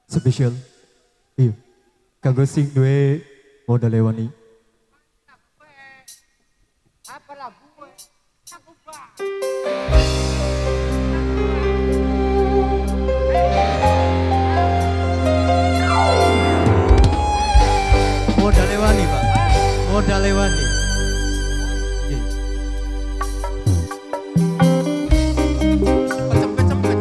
Spesial. Iya. Kanggo sing duwe modal wani. Apa lagu? Aku bang. Modal wani, Pak. Modal wani. Iya. Kecempet-cempet.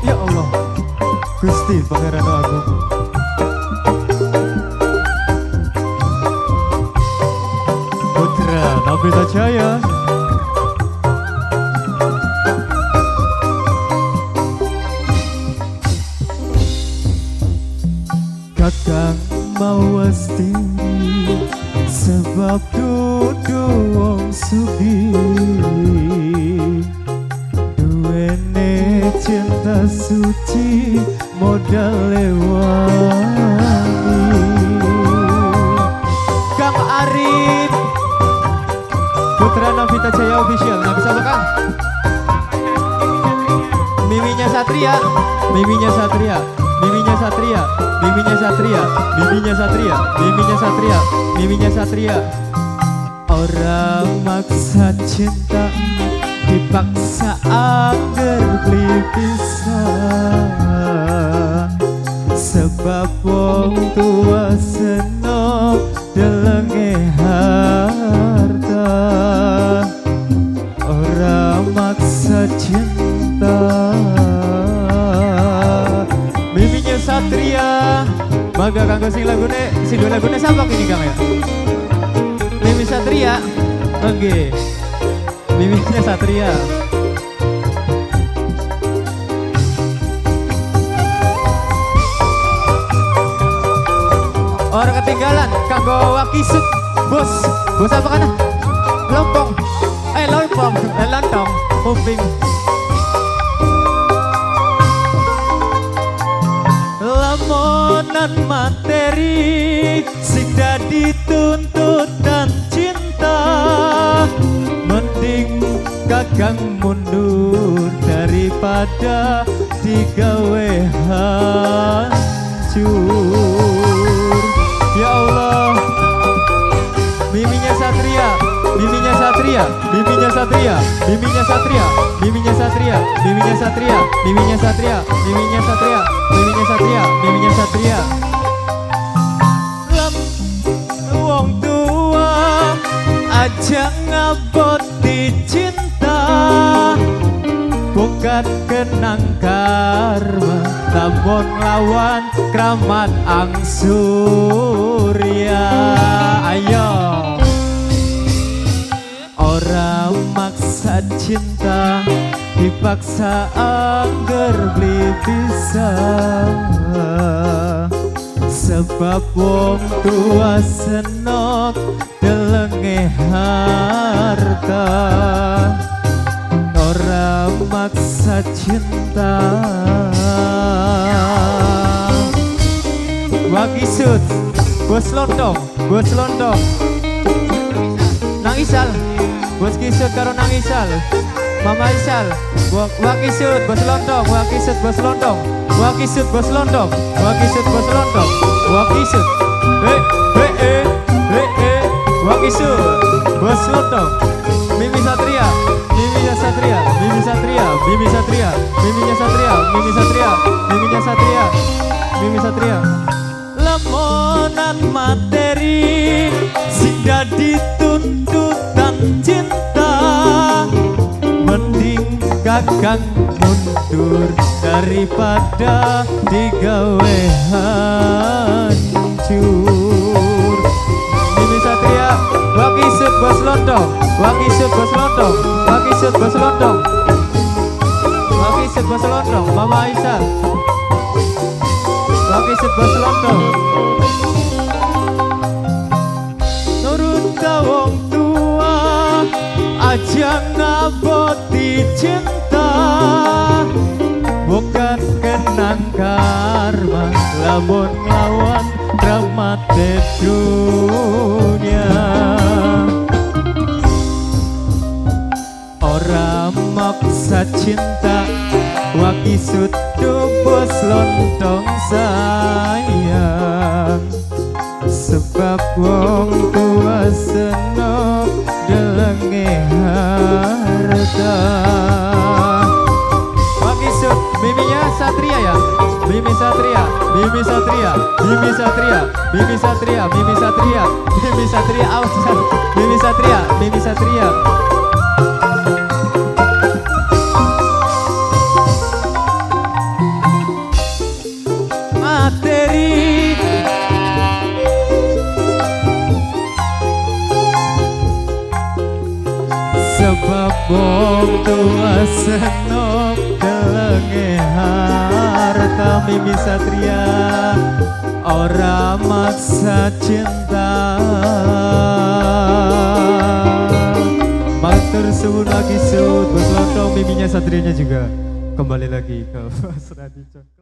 Ya Allah. Gusti Pangeran Agung. Putra Nabita Jaya. Kakang mawas diri sebab dudu wong sugih, duwene cinta suci, modal wani. Kang Arif, Putra Navita Jaya Official. Nggak bisa apa, Kang? Miminya Satria, Miminya Satria, Miminya Satria, Miminya Satria, Miminya Satria, Miminya Satria, Miminya Satria. Ora maksa cinta, dipaksa angger beli bisa, sebab wong tua senok delenge harta. Ora maksa cinta. Miminya Satria. Mangga kanggo sing lagune, sing dua lagune siapa kini, Kang, ya? Mimi Satria. Oke. Miminya Satria. Ora ketinggalan kanggo Wakisut, bos. Bos apa kana? Lompong. Eh, lompong, eh, lontong, kuping. Lamonan materi sing dadi tuntutan cinta, mending kakang mundur daripada digawe hancur. Ya Allah. Miminya Satria, Miminya Satria, Miminya Satria, Miminya Satria, Miminya Satria, Miminya Satria, Miminya Satria, Miminya Satria, Miminya Satria, Miminya Satria. Lam wong tua aja ngaboti cinta, bukan kenang karma, namun lawan kramat angsurya. Ayo. Ora maksa cinta, dipaksa angger beli bisa, sebab wong tua senok delenge harta. Ora maksa cinta. Wakisut, bos lontong, bos lontong. Nang Isal, bos Kisut karo Nang Isal, Mama Isal. Wakisut, bos lontong, Wakisut, bos lontong, Wakisut, bos lontong, Wakisut, bos lontong, Wakisut. Eh, eh, eh, eh, eh, Wakisut, bos lontong. Mimi Satria, Miminya Satria, Mimi Satria, Mimi Satria, Miminya Satria, Mimi Satria, Miminya Satria, Mimi Satria. Lamonan materi sing dadi tuntutan cinta, mending kakang mundur daripada digawe hancur. Mimi Satria, Wakisut, bos lontong, Wakisut, bos lontong, Wakisut, bos lontong, Wakisut, bos lontong, Mama Aisyah. Wakisut, bos lontong. Nurut wong tua aja ngaboti cinta, bukan kenang karma lamun nglawan. Nikmate dunia. Ora maksa cinta, Wakisut bos lontong sayang. Sebab wong tua senok delenge harta. Wakisut, miminya Satria ya. Mimi Satria, Mimi Satria, Mimi Satria, Mimi Satria, Mimi Satria, Mimi Satria, awas, Mimi Satria, Mimi Satria. Materi. Sebab wong tua senok delenge harta. Mimi Satria, ora maksa cinta. Matur suwun lagi sud bos lontong, miminya Satrianya juga. Kembali lagi ke Mas Radi Cokro.